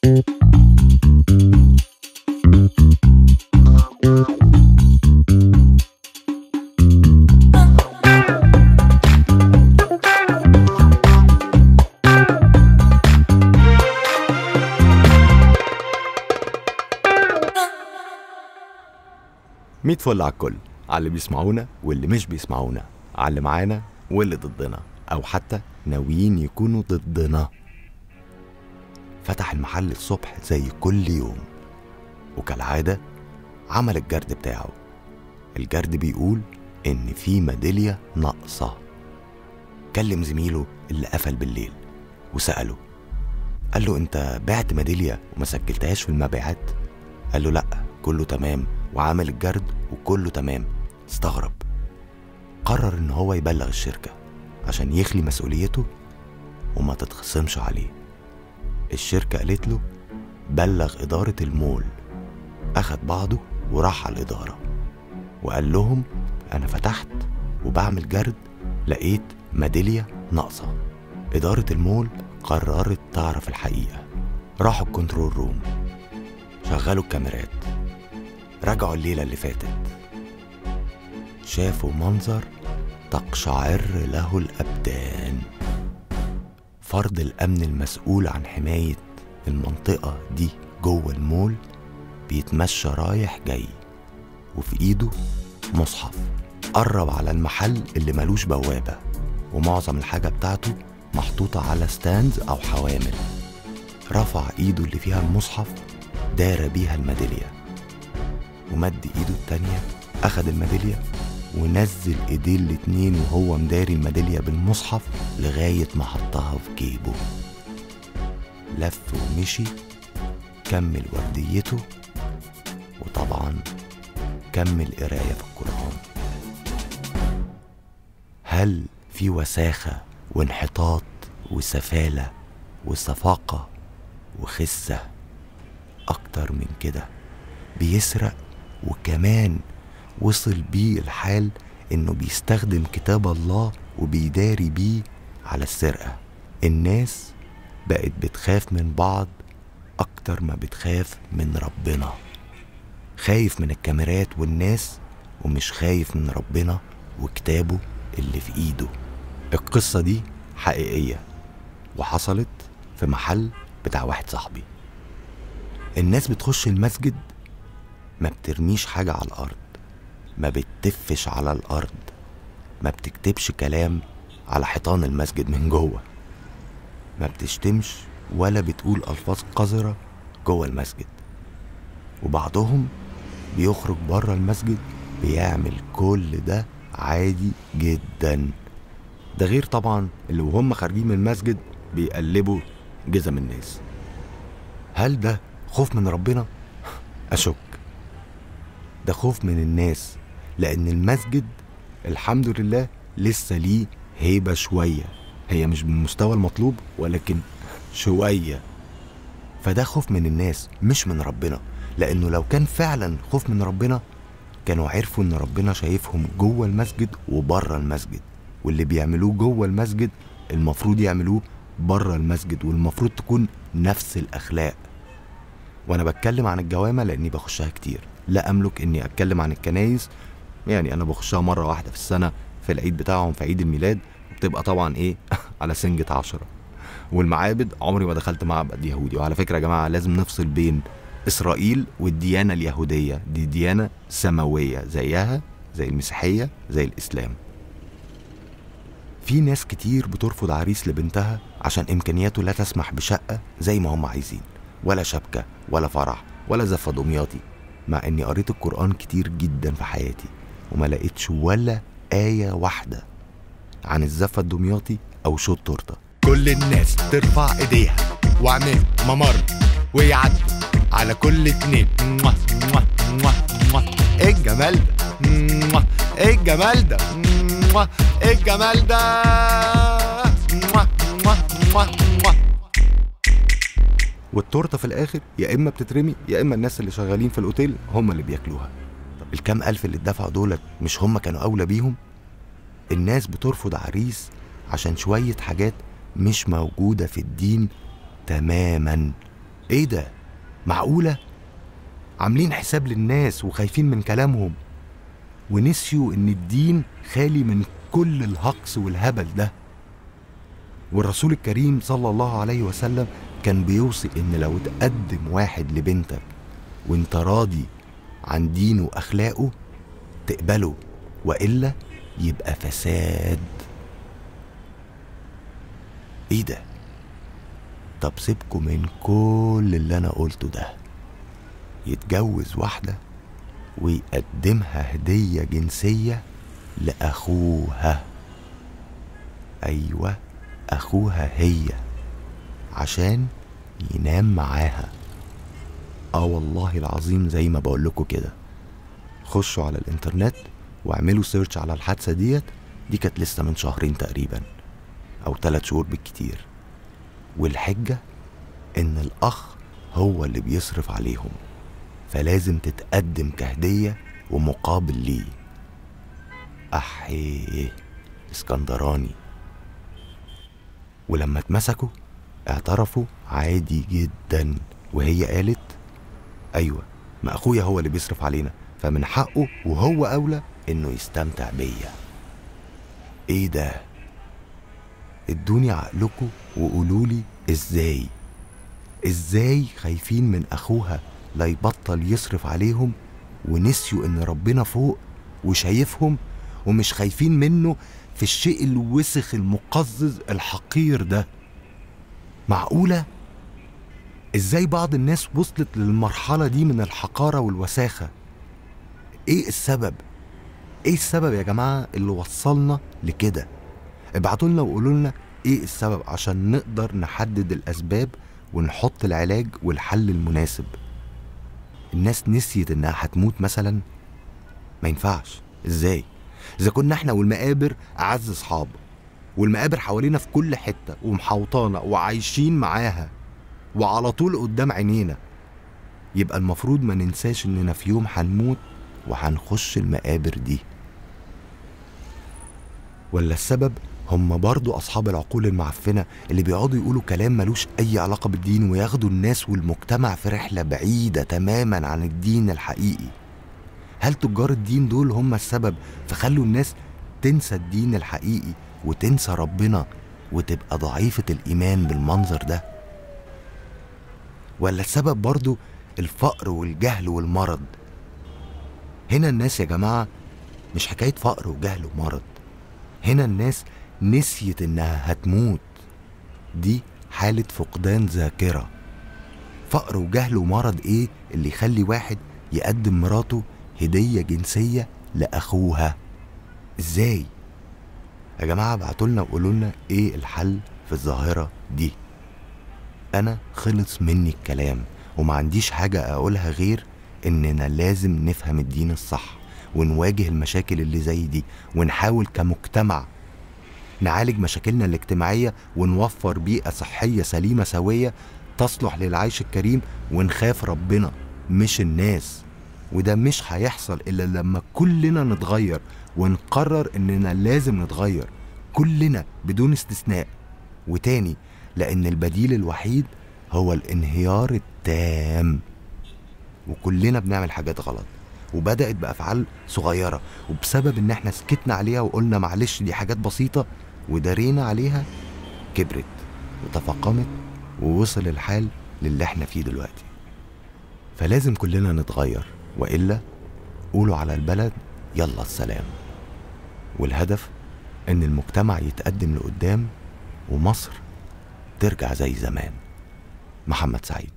ميت فل على الكل، على اللي بيسمعونا واللي مش بيسمعونا، على اللي معانا واللي ضدنا، أو حتى ناويين يكونوا ضدنا. فتح المحل الصبح زي كل يوم، وكالعادة عمل الجرد بتاعه. الجرد بيقول إن في ميدالية ناقصة. كلم زميله اللي قفل بالليل وسأله، قال له أنت بعت ميدالية وما سجلتهاش في المبيعات؟ قال له لأ، كله تمام، وعمل الجرد وكله تمام. استغرب، قرر إن هو يبلغ الشركة عشان يخلي مسؤوليته وما تتخصمش عليه. الشركة قالت له بلغ إدارة المول. أخد بعضه وراح على الإدارة وقال لهم أنا فتحت وبعمل جرد لقيت ميدالية ناقصة. إدارة المول قررت تعرف الحقيقة. راحوا ال control room، شغلوا الكاميرات، رجعوا الليلة اللي فاتت، شافوا منظر تقشعر له الأبدان. فرد الأمن المسؤول عن حماية المنطقة دي جوه المول بيتمشى رايح جاي وفي إيده مصحف. قرب على المحل اللي ملوش بوابة ومعظم الحاجة بتاعته محطوطة على stands أو حوامل. رفع إيده اللي فيها المصحف، دار بيها الميدالية، ومد إيده التانية أخد الميدالية ونزل إيديه الاتنين وهو مداري الميدالية بالمصحف لغاية ما حطها في جيبه. لف ومشي، كمل ورديته، وطبعا كمل قراية في القرآن. هل في وساخة وانحطاط وسفالة وصفاقة وخسة أكتر من كده؟ بيسرق، وكمان وصل بيه الحال إنه بيستخدم كتاب الله وبيداري بيه على السرقة. الناس بقت بتخاف من بعض أكتر ما بتخاف من ربنا. خايف من الكاميرات والناس، ومش خايف من ربنا وكتابه اللي في إيده. القصة دي حقيقية وحصلت في محل بتاع واحد صاحبي. الناس بتخش المسجد ما بترميش حاجة على الأرض، ما بتتفش على الأرض، ما بتكتبش كلام على حيطان المسجد من جوه، ما بتشتمش ولا بتقول ألفاظ قذرة جوه المسجد. وبعضهم بيخرج بره المسجد بيعمل كل ده عادي جدا. ده غير طبعا اللي وهم خارجين من المسجد بيقلبوا جزم الناس. هل ده خوف من ربنا؟ أشك. ده خوف من الناس، لأن المسجد الحمد لله لسه ليه هيبة شوية، هي مش بالمستوى المطلوب ولكن شوية. فده خوف من الناس مش من ربنا، لأنه لو كان فعلا خوف من ربنا كانوا عرفوا إن ربنا شايفهم جوه المسجد وبره المسجد، واللي بيعملوه جوه المسجد المفروض يعملوه بره المسجد، والمفروض تكون نفس الأخلاق. وأنا بتكلم عن الجوامع لأني بخشها كتير، لا أملك إني أتكلم عن الكنايس، يعني أنا بخشها مرة واحدة في السنة في العيد بتاعهم في عيد الميلاد، بتبقى طبعا إيه على سنجة 10. والمعابد عمري ما دخلت معبد يهودي. وعلى فكرة يا جماعة لازم نفصل بين إسرائيل والديانة اليهودية، دي ديانة سماوية زيها زي المسيحية زي الإسلام. في ناس كتير بترفض عريس لبنتها عشان إمكانياته لا تسمح بشقة زي ما هم عايزين، ولا شبكة ولا فرح ولا زفة دمياطي، مع إني قريت القرآن كتير جدا في حياتي وما لقيتش ولا آية واحدة عن الزفة الدمياطي أو شو التورتة. كل الناس ترفع إيديها واعمل ممر ويعدوا على كل اتنين. ايه الجمال ده؟ ايه الجمال ده؟ ايه الجمال ده؟ والتورته في الاخر يا اما بتترمي يا اما الناس اللي شغالين في الاوتيل هم اللي بياكلوها. طب الكام الف اللي اتدفعوا دولت مش هم كانوا اولى بيهم؟ الناس بترفض عريس عشان شوية حاجات مش موجودة في الدين تماما. ايه ده؟ معقولة؟ عاملين حساب للناس وخايفين من كلامهم، ونسيوا ان الدين خالي من كل الهقص والهبل ده. والرسول الكريم صلى الله عليه وسلم كان بيوصي ان لو تقدم واحد لبنتك وانت راضي عن دينه واخلاقه تقبله، والا يبقى فساد. ايه ده؟ طب سيبكم من كل اللي انا قلته ده، يتجوز واحدة ويقدمها هدية جنسية لأخوها. أيوة أخوها هي، عشان ينام معاها. والله العظيم زي ما بقولكوا كده، خشوا على الانترنت واعملوا search على الحادثة ديت. دي كانت لسه من شهرين تقريبا أو 3 شهور بالكتير. والحجة إن الأخ هو اللي بيصرف عليهم، فلازم تتقدم كهدية ومقابل ليه. أحيه اسكندراني. ولما اتمسكوا اعترفوا عادي جدا، وهي قالت أيوة ما أخويا هو اللي بيصرف علينا، فمن حقه وهو أولى إنه يستمتع بيا. إيه ده؟ ادوني عقلكم وقولولي إزاي؟ إزاي خايفين من أخوها لا يبطل يصرف عليهم، ونسيوا إن ربنا فوق وشايفهم، ومش خايفين منه في الشيء الوسخ المقزز الحقير ده؟ معقولة؟ إزاي بعض الناس وصلت للمرحلة دي من الحقارة والوساخة؟ إيه السبب؟ إيه السبب يا جماعة اللي وصلنا لكده؟ ابعتوا لنا وقولوا لنا إيه السبب عشان نقدر نحدد الأسباب ونحط العلاج والحل المناسب. الناس نسيت إنها هتموت مثلا؟ ما ينفعش. إزاي؟ إذا كنا إحنا والمقابر أعز أصحاب، والمقابر حوالينا في كل حتة ومحوطانا وعايشين معاها وعلى طول قدام عينينا، يبقى المفروض ما ننساش إننا في يوم هنموت وهنخش المقابر دي. ولا السبب هم برضو أصحاب العقول المعفنة اللي بيقعدوا يقولوا كلام ملوش أي علاقة بالدين وياخدوا الناس والمجتمع في رحلة بعيدة تماما عن الدين الحقيقي؟ هل تجار الدين دول هم السبب فخلوا الناس تنسى الدين الحقيقي وتنسى ربنا وتبقى ضعيفة الإيمان بالمنظر ده؟ ولا السبب برضو الفقر والجهل والمرض؟ هنا الناس يا جماعة مش حكاية فقر وجهل ومرض، هنا الناس نسيت إنها هتموت. دي حالة فقدان ذاكرة. فقر وجهل ومرض إيه اللي يخلي واحد يقدم مراته هدية جنسية لأخوها؟ إزاي؟ يا جماعة ابعتولنا وقولولنا إيه الحل في الظاهرة دي. أنا خلص مني الكلام وما عنديش حاجة أقولها غير إننا لازم نفهم الدين الصح ونواجه المشاكل اللي زي دي، ونحاول كمجتمع نعالج مشاكلنا الاجتماعية ونوفر بيئة صحية سليمة سوية تصلح للعيش الكريم، ونخاف ربنا مش الناس. وده مش هيحصل إلا لما كلنا نتغير ونقرر إننا لازم نتغير كلنا بدون استثناء. وتاني، لأن البديل الوحيد هو الانهيار التام. وكلنا بنعمل حاجات غلط وبدأت بأفعال صغيرة، وبسبب إن احنا سكتنا عليها وقلنا معلش دي حاجات بسيطة ودارينا عليها، كبرت وتفاقمت ووصل الحال للي احنا فيه دلوقتي. فلازم كلنا نتغير، وإلا قولوا على البلد يلا السلام. والهدف إن المجتمع يتقدم لقدام ومصر ترجع زي زمان. محمد سعيد.